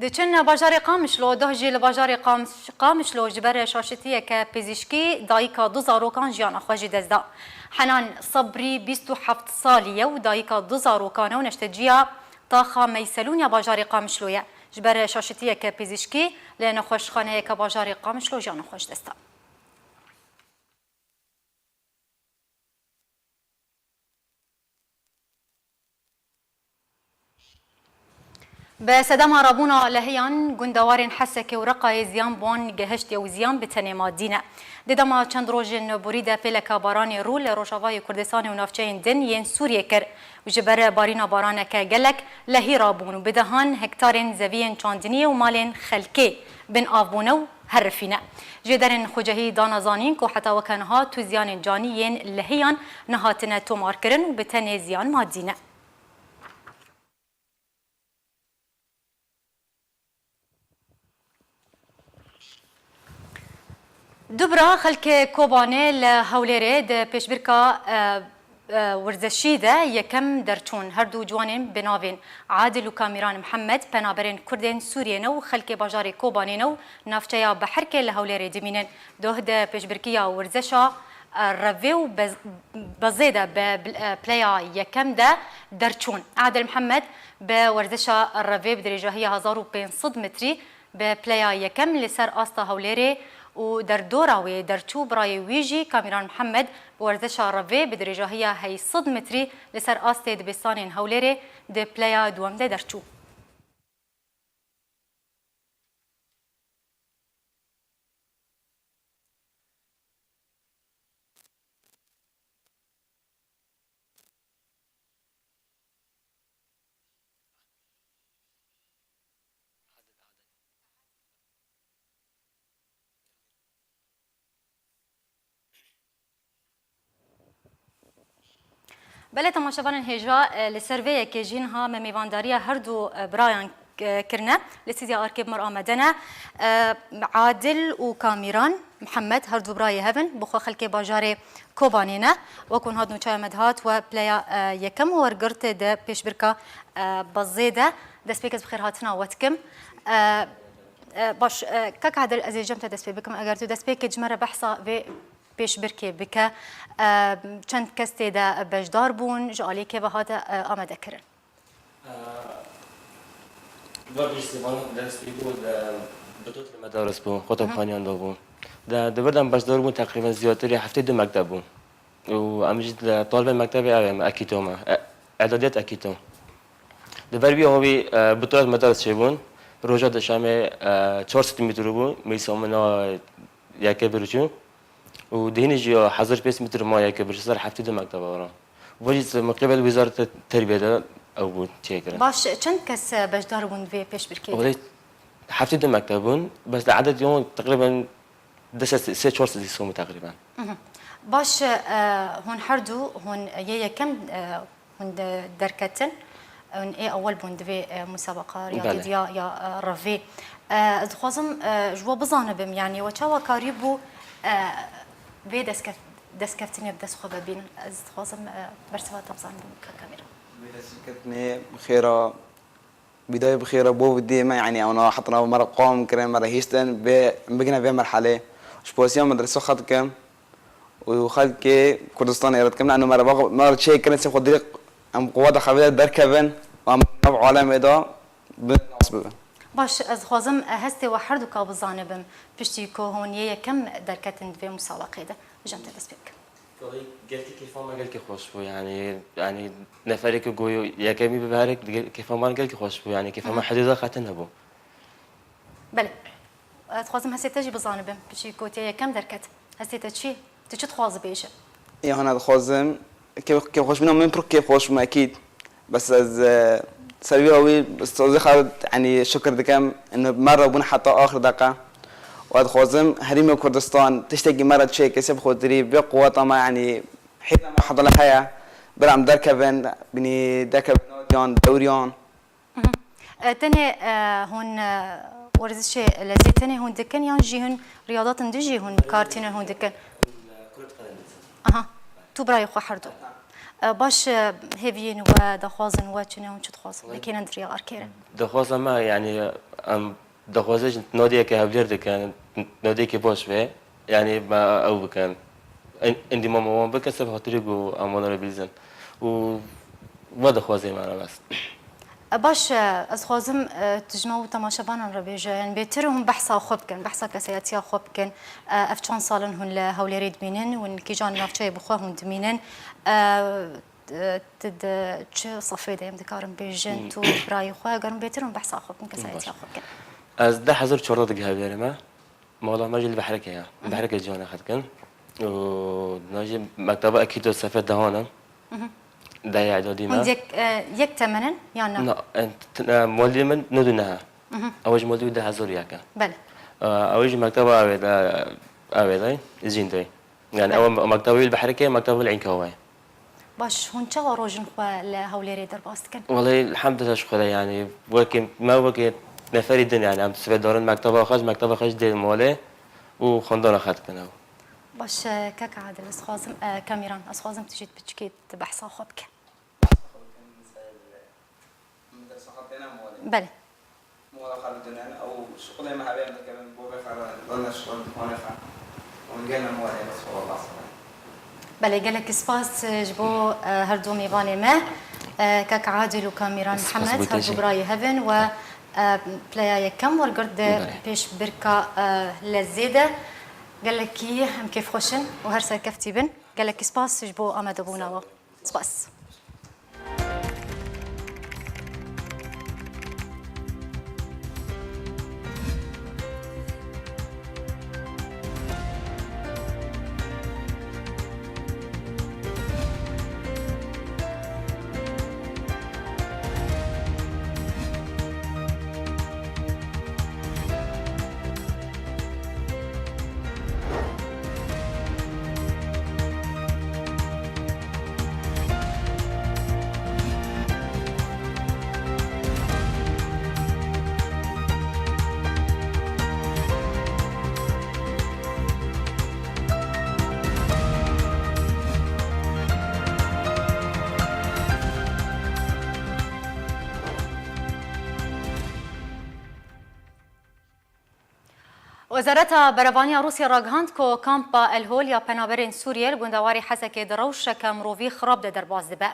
Diçin bajarê Qamişlo, doh jî li bajarê Qamiş-, Qamişlo ji ber şaşitiyeke pizîşkî dayika du zarokan jiyana xwe ji dest da. Henan Sabrî bîst û heft salî ye û dayika du zarokan e û neşteciya taxa Meyselûn ya bajarê Qamişlo ye. Ji ber şaşitiyeke pizîşkî li nexweşxaneyeke bajarê Qamişlo jiyana xwe ji dest da. Bi sedema rabûna lehiyan, gundewarên Hesekê û Reqayê ziyan bi wan gehiştiye û ziyan bi tenê madî ne. Di dema çend rojên borî de pêleka baranê rû li Rojavayê Kurdistanê û navçeyên din yên Sûriyê kir û ji ber barîna baraneke gelek lehî rabûn û bi dehan hektarên zeviyên çandiniyê û malên xelkê bin av bûne û herifîne. Jêderên xwecehî dana zanîn ku heta weke niha tu ziyanên canî yên lehiyan nehatine tomarkirin û bi tenê ziyan madî ne. Du bira xelkê Kobanê li Hewlêrê di pêşbirka, e, e, werzeşî de yekem derçûn. Her du ciwanên bi navên Adil û Kamîran Mihemed penaberên Kurdên Sûriyê ne û xelkê bajarê Kobanê ne û navçeya Beherkê li Hewlêrê dimînin. Doh di pêşbirkiya werzeşa, e, revê û bez-, bezê de bi, bi, e, pleya yekem de derçûn. Adil Mihemed bi werzeşa revê bi dirêjahiya hezar û pênc sed metrî bi pleya yekem li ser asta Hewlêrê û derdora wê derçû, birayê wî jî Kamîran Mihemed bi werzeşa revê bi dirêjahiya heyşt sed metrî li ser astê dibistanên Hewlêrê di pleya duwem de derçû. Belê temaşevanên hêja, e, li ser vê yekê jî niha me mêvandariya her du, e, birayan, e, kirine. Li stûdya Arkê bi me re amade ne. E, Adil û Kamîran Mihemed her du birayê hev in. Bi xwe xelkê bajarê Kobanê ne. Wek hûn hat nûçeya me dihat we pleya, e, yekem wergirt di pêşbirka, e, bezê de. Destpêk ez bi xêrhatina we dikim. E, e, baş, e, kak Adil, ez ê cem te dest pê bikim. Eger tu destpêkê ji me re behsa vê pêşbirkê bike. E, çend kes tê de beşdar bûn, ji aliyê kê ve hate, e, amadekirin? Vegiştî van dest pê bû, e, bi dot li medaris bû, xwe Hı hı. topxaniyan da bû. De, di vir de em beşdar bûn, teqrîben ziyadtirî heftê du mekteb bûn. Û em jî li talibên mektebê ev em, Ekîto me, e, edadiyat Ekîto. Di ber wî havî, e, bi dot medaris çêbûn, roja duşemê, e, çar sed metre bû, meysa min a yeke bir çû. Û dihînî jî ya hezar pênc sed metre ma yeke bir çû ser heftê du mekteba wan. Vajî miqebel Wezareta Terbiyê de ew bû çêkirin. Baş, çend kes, e, beşdar bûn vê pêşbirkê de? Wele heftê du mekteb bûn, bes li edet yon teqrîben du sed, sê çar sed îsomî teqrîben. Mhm. Baş, e, hûn her du, hûn yê yekem, e, hûn de-, derketin, hûn ê ewel bûn di vê, e, musabeqa Belê. riyadî ya, ya, e, revê. E, ez dixwazim, e, ji we bizanibim, yanî we çawa karîbû, e, vê destkev-, destkeftinê bi dest xwe ve bînin? Ez dixwazim, e, bersiva te bizanibim, kak Amîr. Vê destkeftinê bi xêra, bidayê bi xêra bo dê me, yanî ewna hatina me re qam kirin, me re hîstin, vê, em bigine vê merhelê. Ji polisiya medrese xwe dikim û xelkê Kurdistanê re dikim, eno me re, me re çêkirin, sê xwe dirêk em quweta xwe vê derkevin û em nav alemê de bi nas bibin. Baş, ez dixwazim, e, hestê we herduka bizanibim, piştî ku hûn yê yekem derketin di vê musabeqê de. Ji em te dest pê bikim. Wellahî gelkî kêfa me gelkî xweş bû, yanî, yanî neferê ku goyo yekemî bibe herek, gel-, kêfa me gelkî xweş bû, yanî kêfa me Hı hı. hidûda qet nebû. Belê. Ez dixwazim hestê te jî bizanibim. Piştî ku tu yê yekem derket. Hestê te çi? Tu çi dixwazî bêje? Ê hana dixwazim, kêf, kêfxweşbûna min pir kêfxweş bûm ekîd. Bes ez, e, ser wî awî Ustazê Xalid, yanî şikir dikim, ino me re bûn heta axir deqa. Û ez dixwazim Herêmê Kurdistan tiştekî me re çêke, sê bi xwetirî, vê quweta me, yanî hêza me heta li heye. Bira em derkevin, binî derkevin nadiyan, dewriyan. Mhm. E, tenê, e, hûn, e, werzişê lezê tenê hûn dikin yan jî hûn riyadatên din jî hûn kartînin hûn dikin? Aha. Tu birayê xwe herdu. E, baş, e, hêviyên we, daxwazên we çi ne, hûn çi dixwazin? Wekî ne di riya arkê re. Daxwaza me, yanî, em daxwaza ji nadiyeke hevlêr dikin, nadiyeke baş be. Yanî me ew bikin. En-, endîmama wan bikin, seb xatirî ku em wan re bîzin. Û me dixwazê me re bes. E, baş, e, ez dixwazim, e, tu ji me û temaşevanan re bêje, yanî bêtir hûn behsa xwe bikin, behsa kesayetiya xwe bikin. E, ev çend sal in hûn li Hewlêrê dimînin, hûn kîjan navçeyê bi xwe hûn dimînin? E, e, tu di çi sefê de em dikarin bêjin, Hmm. tu birayê xwe, eger hûn bêtir hûn behsa xwe bikin, kesayetiya Baş. xwe bikin. Ez deh hezar û çardeh digiha Hewlêrê me. Mala me jî li Behrekê ye. Hı hı. Behrekê ciwana xwe dikin. Û na jî mekteba Ekîto sefê dehan e. Hı hı. Dehê edadî me. Hûn yek, e, yek temen in yan na? Na, e, t-, e, maldî min nod û neh e. Hı hı. Ew jî maldî du hezar û yek e. Belê. Ew jî mekteba Avêd-, Avêdayê, Zîndoyê. Yani ew mekteba wî li Behrikê, mekteba wî li Înkawayê. Baş, hûn çawa rojin xwe li Hewlêrê derbas dikin? Wellahî, elhamdulillah ji Xwedê, yani wekî me, wekî neferî din, yani em sibê darin mekteba xwe, ji mekteba xwe jî dê malê û xwendana xwe dikin ew. Baş, e, kek Adil, ez xwazim, e, Kamîran, ez xwazim tu jî piçikê tu behsa xwe bike. Belê. Belê, gelek spas, e, ji bo, e, her du mêvanê me, e, kek Adil û Kamîran Mihemed, her du birayê hev in we, e, pileya yekem wergirt di pêşbirka, e, Lezê de. Gelekî em kêfxweş in û her serkeftî bin. Gelekî spas ji bo amadebûna we. Spas. Wezareta Berevaniya Rûsya ragihand ku kampa El Hol ya penaberên Sûriyê li gundewarê Hezekê di rewşeke mirovî xirab de derbas dibe.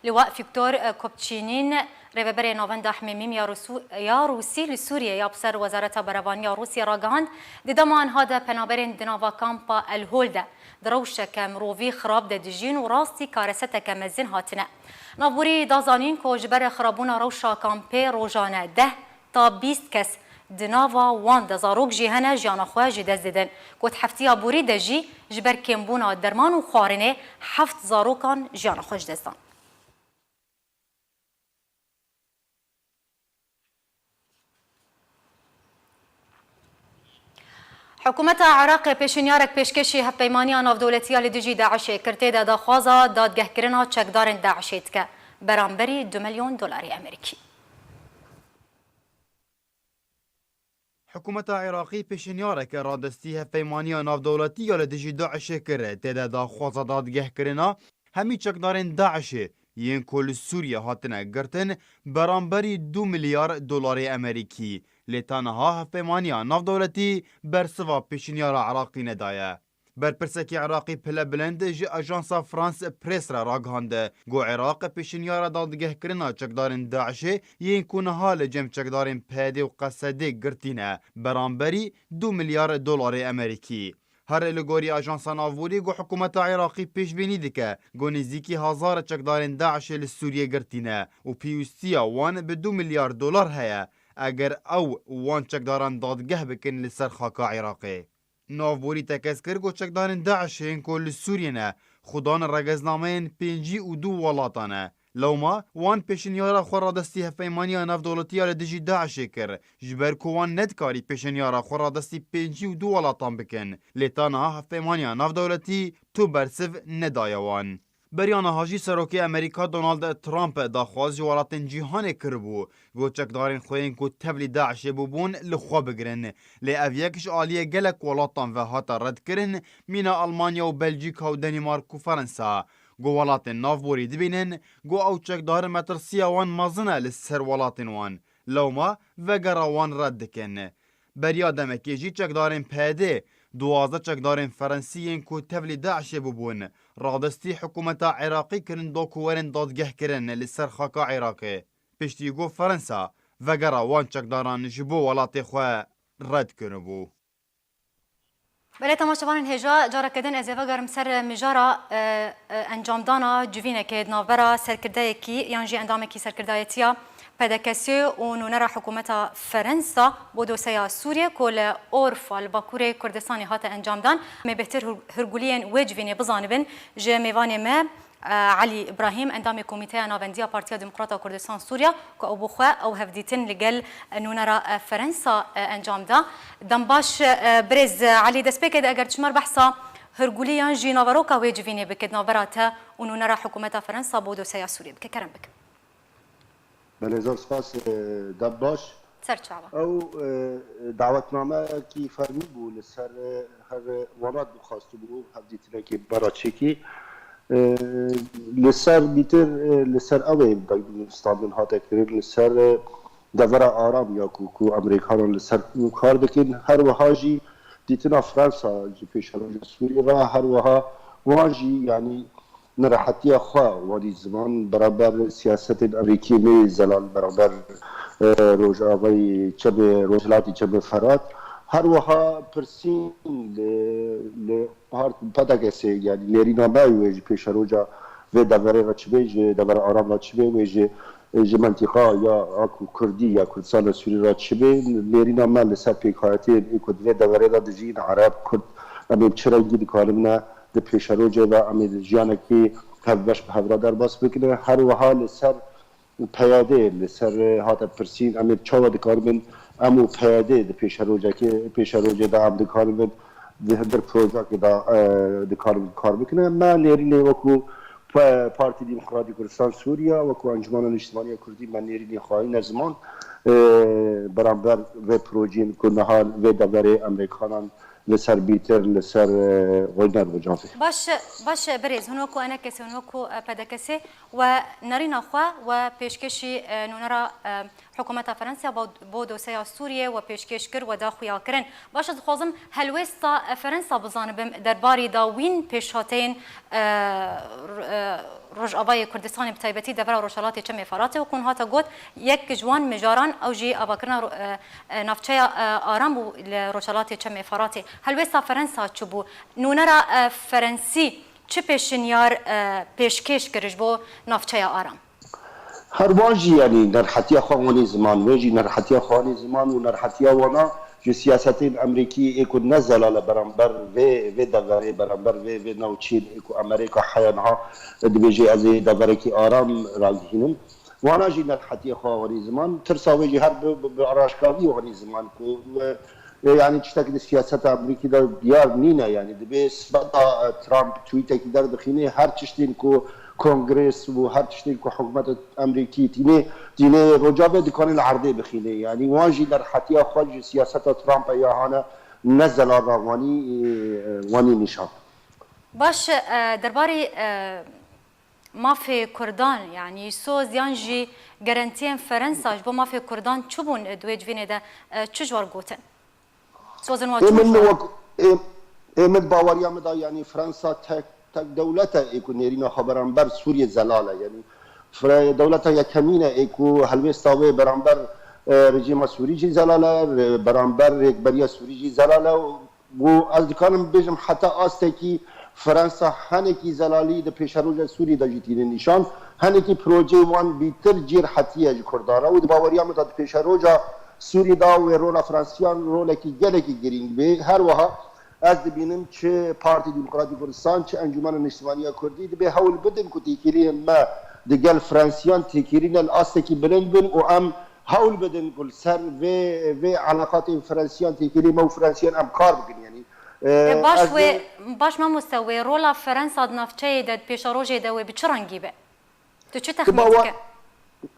Liwa Fîktor Kopçînîn, rêveberê Navenda Hemêmîm ya Rûsû-, ya Rûsî li Sûriyê ya bi ser Wezareta Berevaniya Rûsya ragihand, di dema niha de penaberên di nava kampa El Hol de di rewşeke mirovî xirab de dijîn û rastî kareseteke mezin hatine. Navborî da zanîn ku ji ber xirabûna rewşa kampê rojane deh ta bîst kes di nava wan de zarok jî hene jiyana xwe ji dest didin. Got heftiya borî de jî ji ber kêmbûna derman û xwarinê heft zarokan jiyana xwe ji dest dan. Hikûmeta Iraqê pêşinyarek pêşkêşî Hevpeymaniya Navdewletî ya li dijî DAIŞê kir, tê de daxwaza dadgehkirina çekdarên DAIŞê dike, beramberî du milyon dolarê Amerîkî. Hikûmeta Iraqî pêşinyareke radestî Hevpeymaniya Navdewletî ya li dijî DAIŞê kir, tê de daxwaza dadgehkirina hemî çekdarên DAIŞê yên ku li Sûriyê hatine girtin, beramberî du milyar dolarê Amerîkî. Lê ta niha Hevpeymaniya Navdewletî bersiva pêşinyara Iraqî nedaye. Berpirsekî Iraqî pilebilind ji Ajansa France Press re ragihand, got Iraq pêşinyara dadgehkirina çekdarên DAIŞê yên ku niha li cem çekdarên PYDê û QSDê girtî ne, beramberî du milyar dolarê Amerîkî. Her li gorî Ajansa Navborî, got hikûmeta Iraqî pêşbînî dike, got nêzîkî hezar çekdarên DAIŞê li Sûriyê girtî ne û pêwîstiya wan bi du milyar dolar heye, eger ew wan çekdaran dadgeh bikin li ser xaka Iraqê. Navborî tekez kir, got çekdarên DAIŞê yên ku li Sûriyê ne, xwedan regeznameyên pêncî û du welatan e. Lewma wan pêşinyara xwe radestî Hevpeymaniya Navdewletî ya li dijî DAIŞê kir, ji ber ku wan nedikarî pêşinyara xwe radestî pêncî û du welatan bikin. Lê ta niha Hevpeymaniya Navdewletî tu bersiv nedaye wan. Beriya niha jî Serokê Amerîka Donald Trump daxwaz ji welatên cîhanê kiribû, got çekdarên xwe yên ku tevlî DAIŞê bûbûn li xwe bigirin. Lê ev yek ji aliyê gelek welatan ve hate redkirin, mîna Almanya û Belcîka û Denîmark û Ferensa. Got welatên navborî dibînin, got ew çekdar metirsiya wan mezin e li ser welatên wan. Lewma vegera wan red dikin. Beriya demekê jî çekdarên PYDê, duwazdeh çekdarên Ferensî yên ku tevlî DAIŞê bûbûn, radestî hikûmeta Iraqî kirin da ku werin dadgehkirin li ser xaka Iraqê. Piştî ku Ferensa vegera wan çekdaran ji bo welatê xwe red kiribû. Belê temaşevanên hêja, careke din ez ê vegerim ser mijara, e, e, encamdana civînekê di navbera serkirdeyekî yan jî endamekî serkirdayetiya P D K S û nûnera hikûmeta Ferensa bo dosyeya Sûriyê ku li Orfa li Bakurê Kurdistanê hate encamdan. Em ê bêhtir hir-, hirguliyên wê civînê bizanibin ji mêvanê me. Elî Îbrahîm, endamê Komîteya Navendiya Partiya Demokrata Kurdistan Sûriya, ku ew bi xwe ew hevdîtin li gel nûnera Ferensa encam da. Dem baş, birêz Elî, destpêkê de eger çimer behsa hûrgulî yan jî naveroka wê civînê bike di navbera te û nûnera hikûmeta Ferensa bo dosyeya Sûriyê bike. Kerem bike. Belê, zor spas, e, dem baş. Ser çava. Ew, e, dawetnameyekî fermî bû li ser, e, her welat bixwastibû hevdîtinekê bera çêkî. E, li ser bîtir, e, li ser ew ê standin hate kirin, li ser, e, devera aram ya ku, ku Amerîkanan li ser kar dikin. Her wiha jî dîtina Fransa ji pêşeroja Sûriyê re, her wiha wan jî, yanî, nerehetiya xwe werî ziman beraber siyasetên Amerîkî neyê zelal beraber, e, rojavayê çemê, rojhilatê çemê Ferat. Her wiha pirsîn li, li part-, P D K S'ê, yanî nêrîna me wê ji pêşeroja vê deverê re çi bê, ji devera aram re çi bê, wê ji, ji mentîqa ya a ku Kurdî ya Kurdistana Sûrî re çi bê, nêrîna me li ser pêkhayetiyên ê ku di vê deverê de dijîn, Ereb, Kurd, em ê bi çi rengî dikarin ne di pêşerojê de em ê jiyanekî hevbeş bi hev re derbas bikin. Her wiha li ser P Y D, li ser hate pirsîn, em ê çawa dikaribin, em û P Y D di pêşerojekê, pêşerojê de em dikaribin di hundir projekê de, e, dikaribin kar bikin. Me nêrînê wekû Pa-, Partî Demokratî Kurdistan Sûriya, wekû Encûmena Niştimaniya Kurdî, me nêrînê xwayîne ziman, e, beramber vê projeyên ku niha vê deverê Amerîkanan li ser bîtir, li ser, e, xwe nerbicavê. Baş, baş, birêz, hûn wekû E N K S'ê, hûn wekû, e, P D K S'ê we nerîna xwe we pêşkêşî, e, nûnera, e, hikûmeta Ferensa bo, bo dosyeya Sûriyê we pêşkêş kir, we da xuyakirin. Baş, ez dixwazim helwêsta, e, Ferensa bizanibim derbarî dawîn pêşhateyên, e, r-, e, Rojavayê Kurdistanê, bi taybetî devera Rojhelatê Çemê Feratê, wekû hûn hate got, yek ji wan mijaran ew jî avakirina ro-, e, e, navçeya, e, Aram bû li Rojhelatê Çemê Feratê. Helwêsta Ferensa çi bû? Nûnera, e, Ferensî çi pêşinyar, e, pêşkêş kir ji bo navçeya Aram? Her wan jî, yanî nerhetiya xwe wanî ziman, wê jî nerhetiya xwe wanî ziman û nerhetiya wana ji siyasetên Amerîkî ê ku ne zelal e beramber vê, vê deverê, beramber vê, vê navçeyên ê ku Amerîka heya niha dibêje ez ê deverekî aram ragihînim. Wana jî nerhetiya xwe wanî ziman, tirsa wê jî her bi, bi, bi araşkavî wanî ziman ku, e, e, yanî tiştek di siyaseta Amerîkî de diyar nîne, yanî dibê sibeta, e, Trump tweetekî derdixînê, her tiştên ku Kongres û her tiştên ku hikûmeta Amerîkî tînê, tînê Rojavê dikanê li erdê bixînê. Yanî wan jî nerhetiya xwe ji siyaseta Trumpê ya hane ne zelal re wanî, e, wanî nîşan. Baş, e, derbarê, e, mafê Kurdan, yanî soz yan jî garantiyên Ferensa ji bo mafê Kurdan çi bûn, e, di wê civînê de, e, çi ji we re gotin? Sozin wan Ê çi min bûn? Wek, ê, ê min baweriya min da, yanî Fransa tek, tek dewlet e ê ku nêrîna xwe beramber Sûriyê zelal e. Yanî Fre-, dewleta yekemîn e ê ku helwêsta wê beramber, e, rejîma Sûrî jî zelal e, re-, beramber rêkberiya Sûrî jî zelal e û û ez dikarim bibêjim heta astekî Fransa henekî zelalî di pêşeroja Sûrî de jî tîne nîşan. Henekî projeyê wan bîtir cîr hetiye ji Kurdan re û di baweriya min de di pêşeroja Sûrî de wê rola Fransiyan rolekî gelekî girîng bê. Her wiha ez dibînim çi Partî Demokratîk Kurdistan, çi Encûmena Niştimaniya Kurdî dibê hewl bidin ku têkiliyên me di gel Fransiyan têkilîne li astekî bilind bin û em hewl bidin ku li ser vê, vê eleqatên Fransiyan, têkilî me û Fransiyan em kar bikin. Yanî, e, E, baş ez wê, dê- baş mamoste, wê rola Fransa di navçeyê de, di pêşerojê de wê bi çi rengî be? Tu çi Di texmîn bawer-, dike?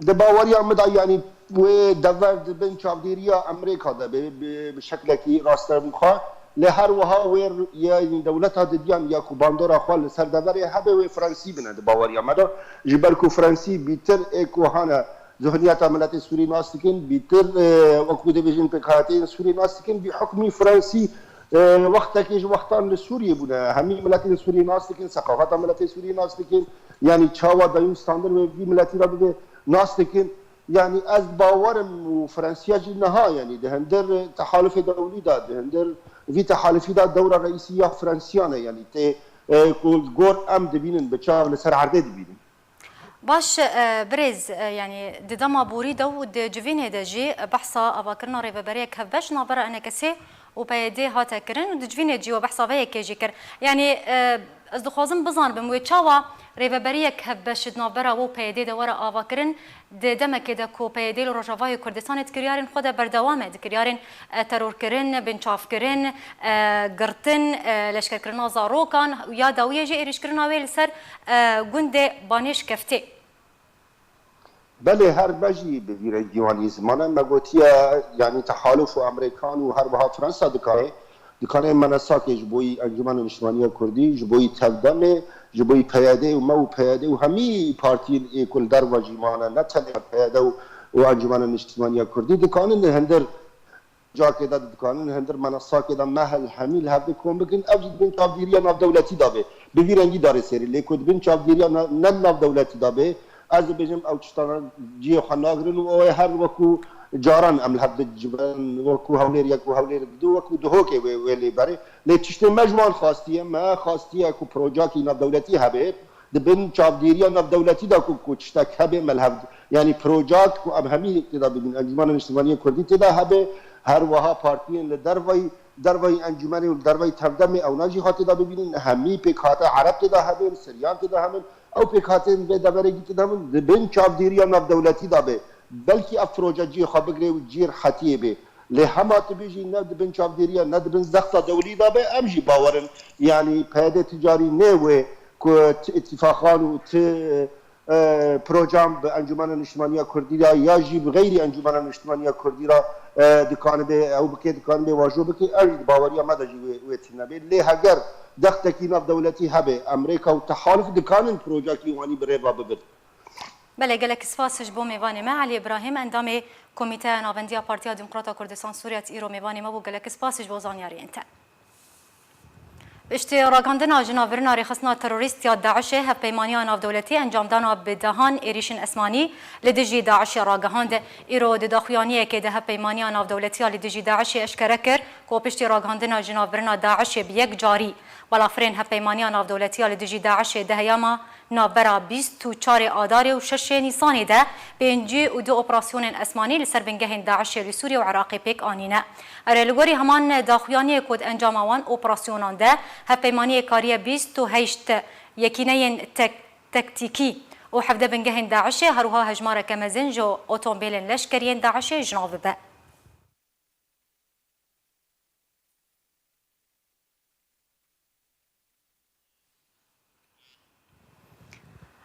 Di baweriya min de, yanî wê dever di bin çavdêriya Amerîka de be, bi, bi şeklekî rastewxwe. Lê her wiha wê, yanî dewleta didiyan ya ku bandora xwe li ser deverê hebe wê Fransî bine di baweriya me de. Ji ber ku Fransî bîtir ê ku hane zihniyeta miletê Sûrî nas dikin, bîtir, e, wekû dibêjin pêkhayetiyên Sûrî nas dikin, vî hukmî Fransî, e, wextekê ji wextan li Sûriyê bûne. Hemî miletên Sûrî nas dikin, seqafeta miletê Sûrî nas dikin. Yanî çawa dayûn standin wê vî miletî re bibe nas dikin. Yanî ez bawerim û Fransiya jî niha, yanî di hindir tehalufê dewlî de, di hindir vî tehalufî de dewra reîsî ya Fransiyan e, yanî tê, e, ku gor em dibînin, bi çav li ser erdê dibînin. Baş, e, birêz, e, yanî di dema borî de û di civînê de jî, e, behsa avakirina rêveberiyek hevbeş navbera E N K S'ê û P Y D'ê hate kirin û di civînê jî we behsa vê yekê jî kir. Yanî, e, Ez dixwazim bizanibim wê çawa rêveberiyek hevbeş di navbera we û P Y D'ê de were avakirin, di demekê de ku P Y D li Rojavayê Kurdistanê di kiryarên xwe de berdewam e, di kiryarên, e, terorkirin, binçavkirin, e, girtin, e, leşkerkirina zarokan û ya dawiyê jî êrîşkirina wê li ser, e, gundê Banêşkeftê. Belê, her me jî bi vî rengî wanî zimane me gotiye, yanî tehaluf û Amerîkan û her wiha Fransa dikare, dikare menesakê ji bo yî Encûmena Niştimaniya Kurdî, ji bo yî Tevdemê, ji bo yî P Y D û me û P Y D û hemî partiyên ê ku li derva jî mane, ne tenê P Y D û, û Encûmena Niştimaniya Kurdî, dikanin li hindir cakê de dikanin li hindir menasakê de me hel hemî li hevdê kom bikin, ev jî di bin çavdêriya navdewletî de be. Bi vî rengî darê sêrî. Lê ku di bin çavdêriya na-, ne navdewletî de be, ez dibêjim ew tiştana cihê xwe nagirin û ew ê her wekû caran em li hev dicivin, wekû Hewlêr yek û Hewlêr du, wekû Duhokê wê, wê lê berê. Lê tiştê me ji wan xastiye, me xastiye ku projeyekî navdewletî hebe. Di bin çavdêriya navdewletî de ku, ku tiştek hebe me li hev, yanî projeyek ku em hemî tê de bibînin, Encûmena Niştimaniyê Kurdî tê de hebe, her wiha partiyên li dervayî, dervayî encûmenê û li dervayî Tevdemê ewna jî hatê de bibînin, hemî pêkhate Ereb tê de hebin, Siryan tê de hebin, ew pêkhateyên vê deverê jî tê de hebin, di bin çavdêriya navdewletî de be. Belkî ev proje cihê xwe bigire û cihê rehetiyê bê. Lê hema tu bêjî ne di bin çavdêriya, ne di bin zexta dewlî de be, em jî bawer in. Yanî P Y D ti carî nê wê ku ti îtîfaqan û ti, e, program bi Encûmena Niştimaniya Kurdî re ya jî bi xeyrî Encûmena Niştimaniya Kurdî re, e, dikanibe ew bike, dikanibe wajo bike, ev jî di baweriya me de jî wê, wê tune bê. Lê heger dextekî navdewletî hebe, Amerîka û tehalif dikanin projekî wanî bi rê ve bibin. Belê, gelek spas ji bo mêvanê me, Elî Îbrahîm, endamê Komîteya Navendiya Partiya Demokrata Kurdistan Sûriye, îro mêvanê me bû. Gelek spas ji bo zanyariyên te. Piştî ragihandina jinavbirina rêxistina terorîst ya DAIŞê, hevpeymaniya navdewletî encamdana bi dehan êrîşên esmanî li dijî DAIŞê ragihand. Îro di daxuyaniyekê de hevpeymaniya navdewletî ya li dijî DAIŞê eşkere kir ku piştî ragihandina jinavbirina DAIŞê bi yek carî balafirên hevpeymaniya navdewletî ya li dijî DAIŞê di heyama navbera bîst û çarê Adarê û şeşê Nîsanê de pêncî û du operasyonên esmanî li ser bingehên DAIŞê li Sûriye û Iraqê pêk anîne. Erê, li gorî heman daxuyaniyê ku di encama wan operasyonan de hevpeymaniyê kariye bîst û heşt yekîneyên tek-, tektîkî û hevdeh bingehên DAIŞê, her wiha hejmareke mezin ji otombêlên leşkeriyên DAIŞê ji nav bibe.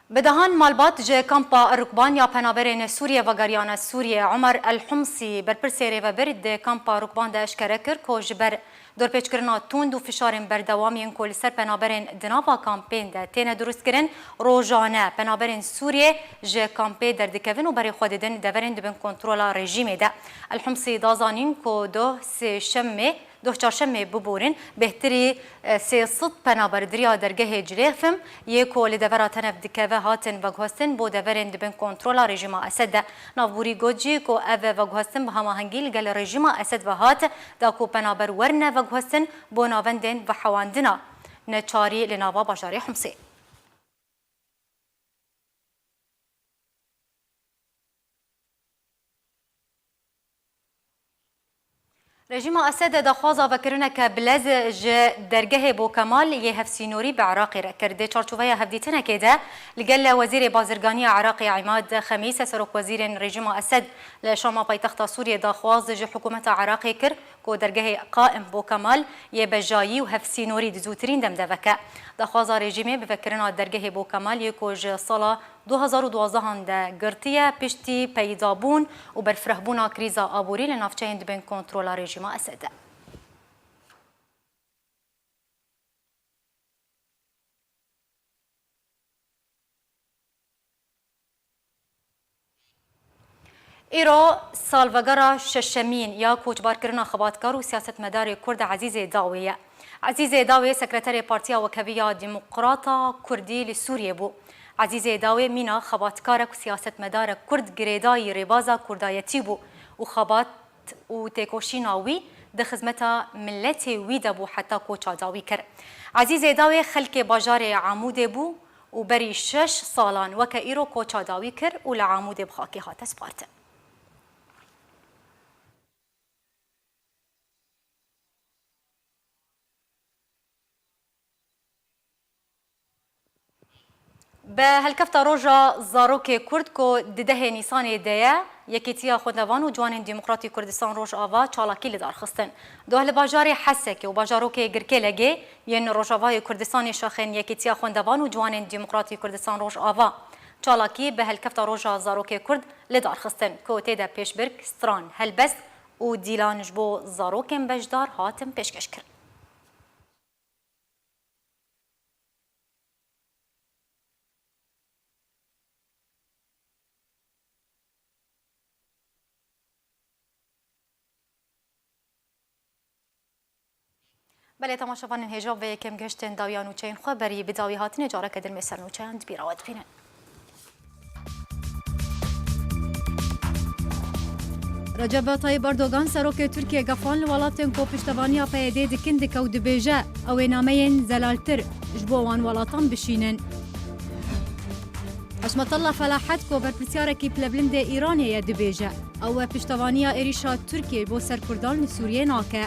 Bi dehan malbat ji kampa Rukban ya penaberên Sûriye vegeriyane Sûriye. Omer El Humsî, berpirsê rêvebir di kampa Rukban de eşkere kir ku ji ber dorpêçkirina tund û fişarên berdewam yên ku li ser penaberên di nava kampên de têne dirustkirin, rojane penaberên Sûriye ji kampê derdikevin û berê xwe didin deverên di bin kontrola rejîmê de. El Humsî da zanîn ku doh sêşemê Doh çarşemê biborin, bêhtirî, e, sê sed penaber di riya dergehê Cilêxfim yê ku li devera Tenef dikeve hatin veguhestin bo deverên di bin kontrola rejîma Esed de. Navborî got jî ku ev veguhestin bi hemahengî li gel rejîma Esed ve hat, da ku penaber werine veguhestin bo navendên vehewandina neçarî li nava bajarê Humsê. Rejîma Esed daxwaza vekirineke bilez ji dergehê Bo Kemal yê hevsînorî bi Iraqê re kir. Di çarçoveya hevdîtinekê de li gel Wezîrê Bazirganî ya Iraqê Îmad Xemîs, serokwezîrên rejîma Esed li Şama paytexta Sûriyê daxwaz ji hikûmeta Iraqê kir ku dergehê qaim Bo Kemal yê bejayî û hevsînorî di zûtirîn dem de veke. Daxwaza rejîmê bi vekirina dergehê Bo Kemal yê ku ji sala du hazar û duwazdeh de girtiye, piştî peydabûn û berfirehbûna krîza aborî li navçeyên di bin kontrola rejîma Esed de. Îro salvegera şeşemîn ya koçbarkirina xebatkar û siyasetmedarê Kurd Ezîzê Dawê ye. Ezîzê Dawê, sekreterê Partiya Wekhevî ya Demokrata Kurdî li Sûriyê bû. Ezîzê Dawê mîna xebatkarek û siyasetmedarek Kurd girêdayî rêbaza Kurdayetî bû û xebat û têkoşîna wî di xizmeta miletê wî de bû heta koça dawî kir. Ezîzê Dawê xelkê bajarê Amûdê bû û berî şeş salan weke îro koça dawî kir û li Amûdê bi xakê hate spartin. Bi helkefta roja zarokê Kurd ku di dehê Nîsanê de ye, Yekîtiya Xwendevan û Ciwanên Demokratî Kurdistan Rojava çalakî li dar xistin. Doh li bajarê Hesekê û bajarokê Girkêlegê yên Rojavayê Kurdistanê şaxên Yekîtiya Xwendevan û Ciwanên Demokratî Kurdistan Rojava çalakî bi helkefta roja zarokê Kurd li dar xistin, ku tê de pêşbirk, stran, helbest û dîlan ji bo zarokên beşdar hatin pêşkêşkirin. Belê, temaşevanên hêja, vê yekem gihiştin dawiya nûçeyên xwe, berî bi dawî hatinê careke din me ser nûçeyan di bîra we dibînin. Recep Tayyip Erdogan, serokê Tirkiyê, gefan li welatên ku piştevaniya P Y D'ê dikin dike û dibêje, ew ê nameyên zelaltir ji bo wan welatan bişînin. Hişmetullah Felahet, ku berpirsyarek plevlindê Îranê ye, dibêje, ew ê piştevaniya êrîşa Tirkiyê bo ser Kurdan li Sûriyê nake.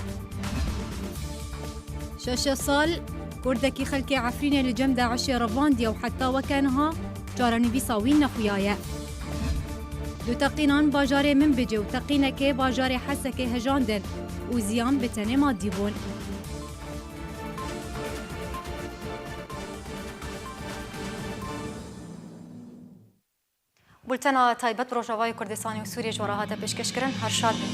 Şeş sal Kurdekî xelkê Efrînê li cem DAIŞê revandiye û heta weke niha çarenivîsa wî nexuyaye. Du teqînan bajarê Minbicê û teqînekê bajarê Hesekê hejandin û ziyan bi tenê madî bûn. Bultena taybet bi Rojavayê Kurdistanê û Sûriyê ji we re hate pêşkêşkirin. Her şad bin.